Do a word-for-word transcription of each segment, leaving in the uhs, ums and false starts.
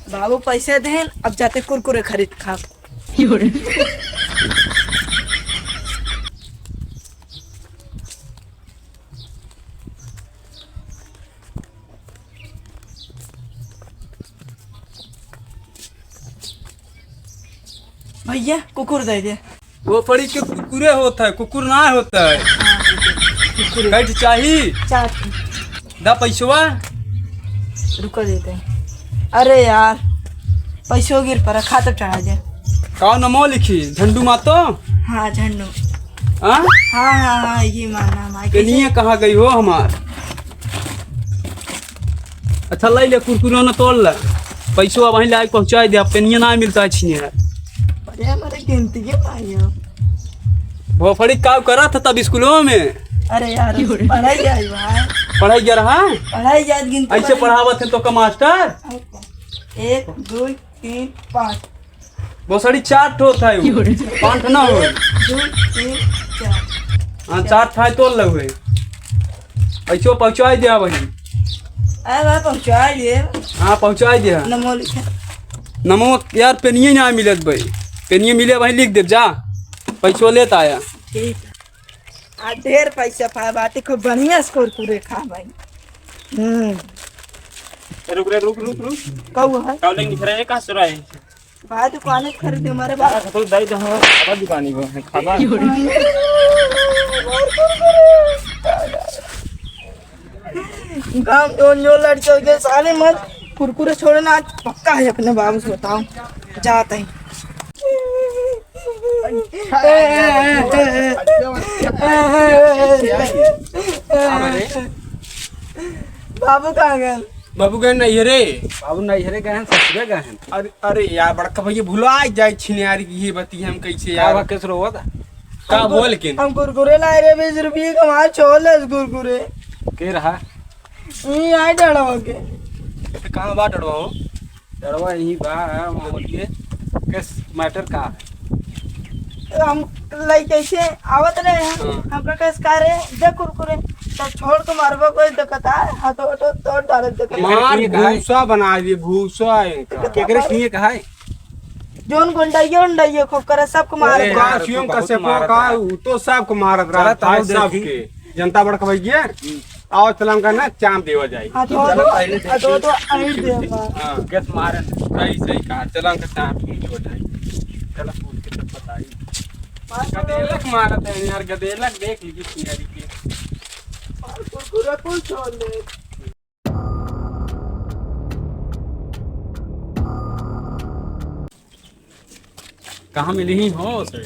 बाबू पैसे देहेन, अब जाते कुरकुरे खरीद खा। भैया, कुकुर दे दे। वो फड़ी के कुकुरे होता है, कुकुर ना होता है। हाँ, कुकुर। कुकुर। कट चाही? चार। दा पैसवा। रुको, देते हैं। अरे यार, पैसो गिर पड़ा, खा तो चढ़ा दे। का नमो लिखी? झंडू मातो? हाँ, झंडू। हाँ? हाँ, हाँ, हाँ, ये माना, माँ, पेनिया कैसे? कहाँ गई हो हमार? अच्छा, लाई ले, कुरकुरे न तोड़ ले। पैसो अब वहीं लाके पहुँचाई दे, अब पेनिया ना मिलता है छीने यार। अरे, हमारे गिनती के भाई हो। वो फड़ी का करत था तब स्कूलों में? अरे यार, पढ़ाई जाए भाई। पढ़ाई जा रहा है? पढ़ाई जाए, गिनती ऐसे पढ़ाई। पढ़ावत है तो का मास्टर? एक, दो, तीन, पाँच। भोसड़ी चार ठो था वो। पाँच ठो ना हो। एक, दो, तीन, चार। हाँ, चार ठो तो लग हुए। ऐसो पहुँचाई दिया भाई। अरे भाई, पहुँचाई दिए। हाँ, पहुँचाई दिया। नमो लिखे। नमो यार, पेनिये ना मिलत भाई। पेनिये मिले भाई, लिख दे जा। पैसो लेता आया। ठीक है। आ ढेर पैसा पाए बाटे, खूब बढ़िया से कुरकुरे खा भाई। हम्म। ए, रुक रे, रुक, रुक, रुक। कहू है? का लेंगे, निकल रहे, कहाँ से रहे? भाई, दुकान से खरीदे हमारे बाप। तो दाई, तो हम अपना दुकान ही है, खाबा। गाँव में जो लड़के होते सारे मत कुरकुरे छोड़े ना, आज पक्का है अपने बाबू से बताओ, जाते हैं। बाबू कहाँ गए? बाबू गए नैहरे। बाबू नैहरे गए हैं, ससुरे गए हैं। अरे, अरे यार, बड़का भैया भुला जाए छिनारी की ये बतिया हम कैसे का यार? बा, कैसे रोवत? का हम बोल कुर-, के? हम कुरकुरे लाए रहे बीस रुपये का, हमारे छोले कुरकुरे। के रहा? यहीं आए डड़वा के। तो कहाँ बा डड़वा हो? डड़वा यहीं बा, हम बोलिए, किस मैटर का है? हम लइके से आवत रहे हैं, हाँ। हमका कस का रे, दे कुरकुरे, तो छोड़ के मारबो कोई दिक्कत है, हाथो, हाथो तोड़ डाले दिक्कत है। मार केकरे किए कहा है? भूसा बना दिए, भूसा इनका। केकरे किए कहा है? जोन गुंडाइयो, उंडाइयो खूब करे, सबको मारे। अरे यार, काशियों तो का बहुत से मारत पोका, रहा। उ तो सबको मारत चला, रहा, तो भाई हम देखी। सबके। जनता बड़का भैया, हम्म। आओ चला हमका ना चाम देवा जाए। हाँ, तो, चला, तो, पहले तो, तो, देखिए। तो, आइड दे, माँ। हाँ। गैस मारन। सही, सही कहा, चला हमका चाम देवा जाए। चला पूछ के सब बताई। मार गदेलक मारत है यार, गदेलक देख लीजिए सिंगारी के। और कुरकुरा कुल छोड़ दे। कहाँ मिली ही हो उसे?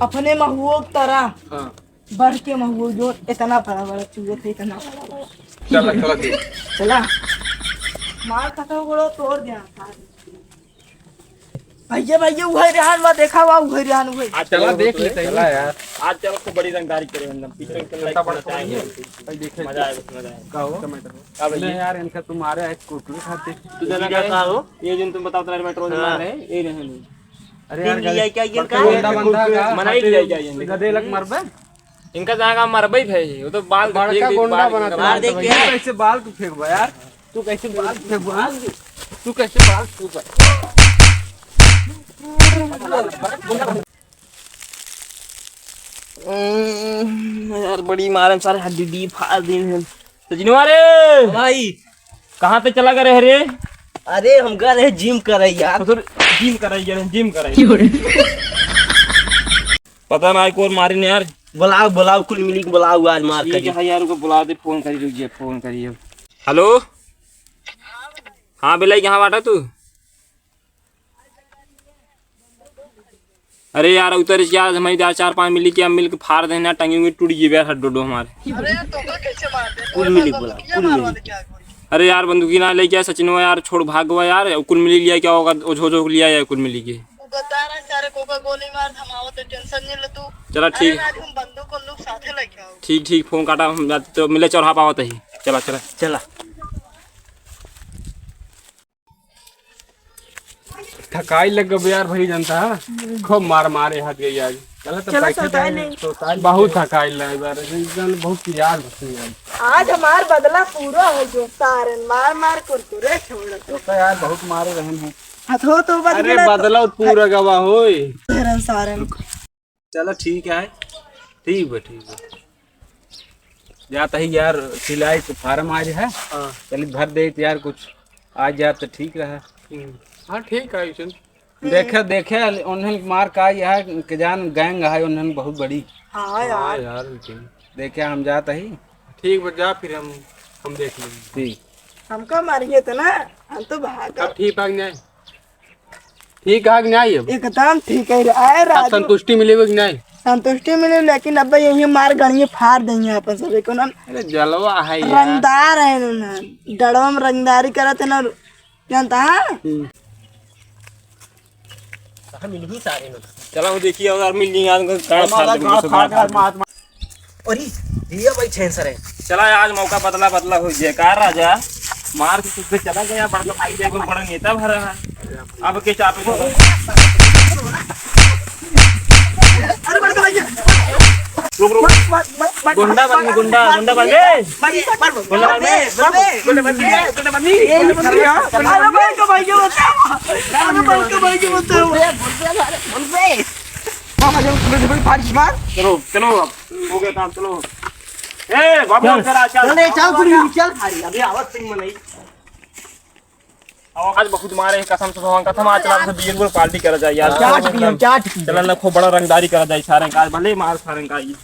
अपने महुओ की तरह। हाँ। बढ़ के महुओ जो इतना बड़ा बड़ा चूहे थे, इतना बड़ा बड़ा। चला, चला दे। चला। मार खतम करो, तोड़ दिया। भैया, भैया, उहे रहन बा, देखा बा, उहे रहन, उहे। आज चला देख लेते हैं। चला यार। आज चलो खूब बड़ी रंगदारी करे हम, पीछे के लाइक बड़ा करना चाहिए। भाई देखे मजा आएगा, मजा आएगा। का हो? टमाटर हो। का भाई? नहीं यार, इनका तुम्हारे एक कुरकुरे खाते। तू जाना क्या कहा हो? ये जिन तुम बताओ, तुम्हारे मेट्रो में हाँ। मार रहे हैं, ये रहे नहीं। अरे यार, तीन लिया क्या, ये बड़का कहा? गुंडा बनता है का? मना ही लिया क्या ये? गधे लग मरबे। इनका जहाँ का मरबे भाई, वो तो बाल बड़का देख, देख, गुंडा बाल बनता इनका है। मार दे क्या? कैसे बाल को फेंकबा यार? तू कैसे बाल फेंकबा? तू कैसे बाल फेंकबा? हम्म, यार, बड़ी मारे में सारे हड्डी डी फाड़ दिन है। सचिनवा रे! भाई। कहाँ पे चला गए रे? अरे, हम गए रहे जिम करे यार। तो फिर जिम करे, जिम करे। क्यों रे? पता ना, एक और मारी ने यार। बुलाओ, बुलाओ, कुल मिली के बुलाओ, आज मार ठीक करी। है यार, उनको बुला दे, फोन करी, रुक जा, फोन करी अब। हेलो, हाँ बिलाई, कहाँ बाटा तू? अरे यार, उतर यार, हमारी यार चार पांच मिली के, हम मिल के फाड़ देना, टंगी उंगी टूट गई यार, हड्डो डो हमारे। अरे यार, तो का कैसे मार दे? कुल मिली के बुलाओ, कुल मिली। अरे यार, बंदूकी ना लेके आ, सचिनवा यार, छोड़ भाग गवा यार, कुल मिली लिया क्या होगा, ओझो ओझो लिया यार, कुल मिली के। वो गद्दार है, सारे कोका गोली मार, हम आवत है, टेंशन नहीं ले तू। चला, अरे ठीक। राजू, हम बंदूक उंदूक साथे लेके आओ। ठीक, ठीक, फोन काटा, हम जाते तो मिले चौराहा पावत ही। चला, चला। चला। थकाई लग गई यार, भाई जानता है, खूब मार मारे हाथ गई आज। चला, तो चला, बैठे सोता है जाए। नहीं। सोता है। बहुत थकाई लग यार, एकदम बहुत यार बस यार। आज हमार बदला पूरा हो गया, सारन मार मार कुरकुरे छोड़। तो का यार, बहुत मारे रहन है। हाँ, तो, तो बदला अरे, तो बदला तो पूरा गवा होई। सारन, सारन। चलो, ठीक है, ठीक बा, ठीक बा। जात ही यार, सिलाई के फार्म आज है। हाँ। चली भर देइत यार, कुछ आ जात तो ठीक रहा। हम्म। हाँ, ठीक है, अइसन। देखे, देखे, उन्हन मार का यह के जान गैंग है, उन्हन बहुत बड़ी। हाँ हाँ यार। यार, लेकिन देखे, हम जात ही। ठीक बा, जा फिर हम, हम देख लेंगे। ठीक। हमका मारिए तो ना, हम तो भाग अब ठीक भाग जाए। ठीक है कि नहीं अब? एकदम ठीक है रे। आए अब राजू। संतुष्टि मिले कि नहीं? संतुष्टि मिले, लेकिन अब यही मार गणिये फाड़ देंगे अपन सभी को ना। अरे जलवा है यार। रंगदार है ना, डड़वा में रंगदारी करत है ना, जानता है? हम्म। कहाँ मिलबी सारे में? चला वो देखिए, अगर मिल जाएंगे, आज गाड़ फाड़ देंगे, गाड़ फाड़ देंगे। अरे, ये बैठे हैं सर। चला, आज मौका बदला बदला हो जाए। का राजा, मार के तुझसे चला गया, बड़ा भाई देखो, बड़ा नेता भरा है। अब के चाप को रुक, रुक। गुंडा बन, गुंडा, गुंडा बन, ए! गुंडा बन, ए! गुंडा बन, ए! गुंडा बन, ए! अरे भाई को भाई को बताओ। अरे भाई को भाई को बताओ। मामा, जो तुम्हें भारी मार। चलो, चलो अब। हो गया काम, चलो। ए, बाबू, चल। चल, चल, चल, चल, चल, चल। अभी आवत सिंह में नहीं। आज बहुत मारे हैं, कसम से भगवान, कसम, आज चला से बियर गुड़ पार्टी करा जाए यार। चाट पी, हम चाट पी। चला ना, खूब बड़ा रंगदारी करा जाए सारे का, भले मार सारे का ये।